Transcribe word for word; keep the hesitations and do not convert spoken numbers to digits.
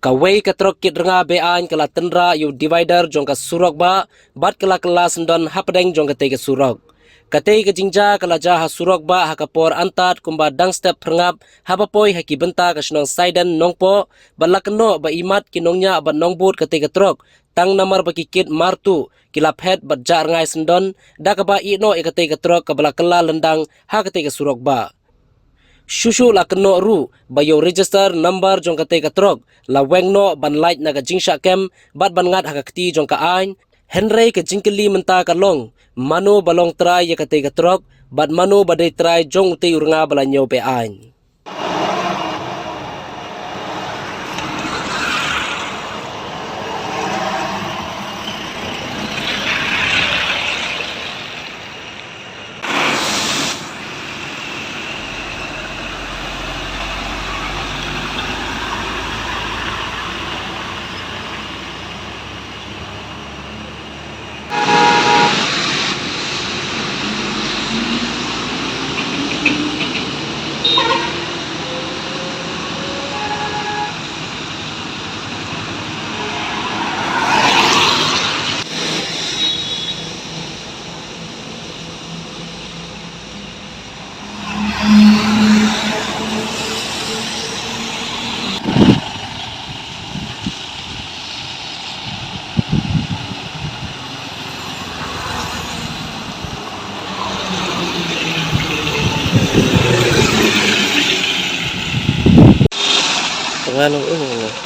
Kawei ka trok kit rnga be-aiñ ka la tynrah ïa u divider jong ka surok bah, bad ka la kylla syndon hapdeng jong katei ka surok. Katei ka jingjia ka la jia ha surok bah ha ka por antad kumba dang step phyrngap, haba poi ha ki bynta ka shnong Saiden Nongpoh, bad la kynnoh ba imat ki nongñiah bad nongbud katei ka trok, tang namar ba ki kit martuh, ki la phet bad jah rngai syndon, da kaba ïeh noh ïa katei ka trok kaba la kylla lyndang ha katei ka surok bah. Shuh shuh la kynnoh ruh ba ïa u register number jong katei ka trok la weng noh ban lait na ka jingshah kem bad ban ngat ha ka kti jong ka aiñ, hynrei ka jingkylli mynta ka long, mano ba long trai ïa katei ka trok, bad mano ba dei trai jong utei u rnga ba la ñiew be-aiñ. Tengah nung, eh,